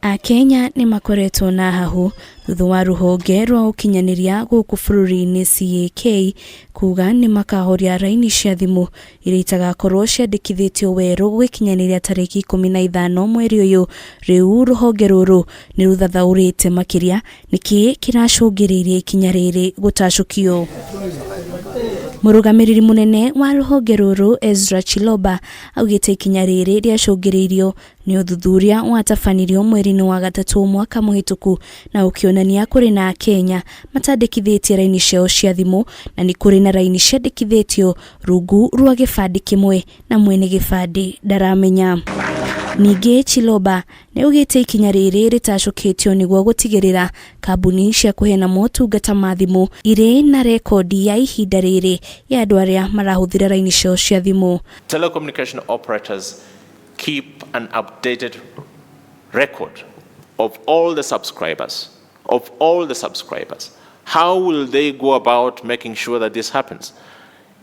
Akenya nĩ makoretwo na hahũ thutha wa rũhonge rwa ũkinyanĩria gũkũ bũrũri-inĩ CAK kuga nĩ makahoria raini cia thimũ iria itagakorwo ciandĩkithĩtio werũ gũgĩkinyanĩria tarĩki 15 mweri ũyũ. Rĩu rũhonge rũrũ nĩ rũthathaũrĩte makĩria nĩkĩ kĩracũngĩrĩirie ikinya rĩrĩ gũtacũkio. Mũrũgamĩrĩri mũnene wa rũhonge rũrũ Ezra Chiloba augĩte ikinya rĩrĩ rĩacũngĩrĩirio nĩ ũthuthuria watabanirio mweri-inĩ wa gatatũ mwaka mũhĩtũku na ũkĩonania kũrĩ na Akenya matandĩkithĩtie raini ciao cia thimũ na nĩ kũrĩ na raini ciandĩkithĩtio rungu rwa gĩbandĩ kĩmwe na mwene gĩbandĩ ndaramenya. Ningĩ Chiloba nĩ augĩte ikinya rĩrĩ rĩtacũkĩtio nĩguo gũtigĩrĩra kambuni cia kũheana motungata ma thimũ irĩ na rekondi ya ihinda rĩrĩ ya andũ arĩa marahũthĩra raini ciao cia thimũ. Telecommunication operators keep an updated record of all the subscribers, of all the subscribers. How will they go about making sure that this happens?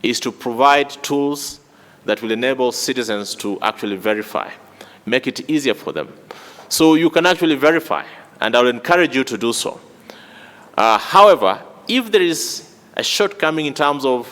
Is to provide tools that will enable citizens to actually verify, make it easier for them. So you can actually verify, and I will encourage you to do so. However, if there is a shortcoming in terms of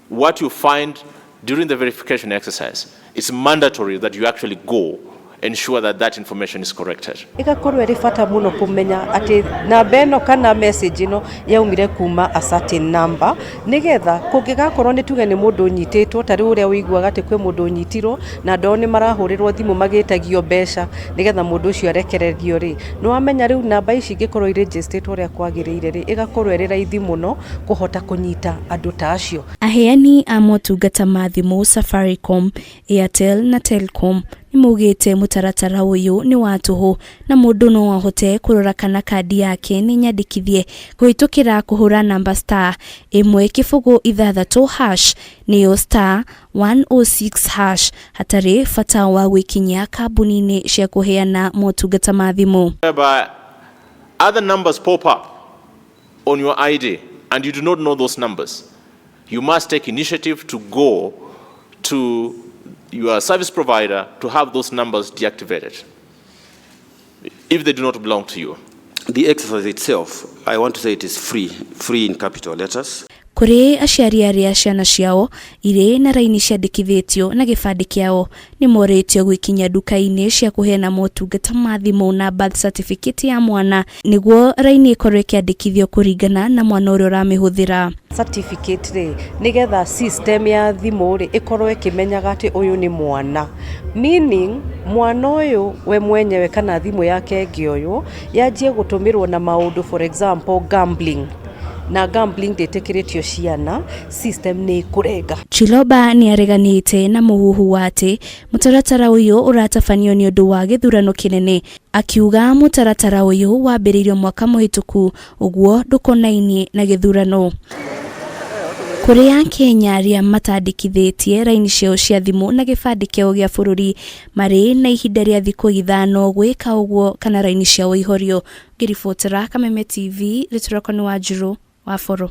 what you find during the verification exercise, it's mandatory that you actually go ensure that that information is corrected. Ĩgakorwo ĩrĩ bata mũno kũmenya atĩ namba ĩno kana message ĩno yaumire kuma a certain number, nĩgetha kũngĩgakorwo nĩ tuge nĩ mũndũ ũnyitĩtwo, ta rĩu ũrĩa ũiguaga atĩ kwĩ mũndũ ũnyitirwo na andũ ao nĩ marahũrĩrwo thimũ magĩtagio mbeca nĩgetha mũndũ ũcio arekererio rĩ, nĩ wamenya rĩu namba ici ingĩkorwo irĩnjĩstĩtwo ũrĩa kwagĩrĩire rĩ, ĩgakorwo ĩrĩ raithi mũno kũhota kũnyita andũ ta acio. Aheani a motungata ma thimũ Safaricom, Airtel na Telcom nĩ maugĩte mũtaratara ũyũ nĩ wa tũhũ na mũndũ no ahote kũrora kana kandi yake nĩ nyandĩkithie kũhĩtũkĩra kũhũra namba *106# nĩyo *106# hatarĩ bata wa gwĩkinyia kambuni-inĩ cia kũheana motungata ma thimũ. Whereby other numbers pop up on your ID and you do not know those numbers, you must take initiative to go to your service provider to have those numbers deactivated if they do not belong to you. The exercise itself, I want to say it is free, free in capital letters. Kũrĩ aciari arĩa ciana ciao irĩ na raini ciandĩkithĩtio na gĩbandĩ kĩao nĩ morĩtio gwĩkinyia nduka-inĩ cia kũheana motungata ma thimũ na birth certificate ya mwana nĩguo raini ĩkorwo ĩkĩandĩkithio kũringana na mwana ũrĩa ũramĩhũthĩra. Certificate rĩ, nĩgetha system ya thimũ rĩ ĩkorwo ĩkĩmenyaga atĩ ũyũ nĩ mwana, meaning mwana ũyũ we mwenyewe kana thimũ yake ĩngĩoywo yanjie gũtũmĩrwo na maũndũ, for example gambling, na gambling ndĩtĩkĩrĩtio ciana, system nĩ ĩkũrenga. Chiloba nĩ areganĩte na mũhuhu wa atĩ mũtaratara ũyũ ũratabanio nĩ ũndũ wa gĩthurano kĩnene, akiuga mũtaratara ũyũ wambĩrĩirio mwaka mũhĩtũku ũguo ndũkonainie na gĩthurano. Kũrĩ Akenya arĩa matandĩkithĩtie raini ciao cia thimũ na gĩbandĩ kĩao gĩa bũrũri marĩ na ihinda rĩa thikũ 5 gwĩka ũguo kana raini ciao ihorio. Ngĩribotera Kameme TV, rĩtwa rĩakwa nĩ Wanjirũ wa Boro.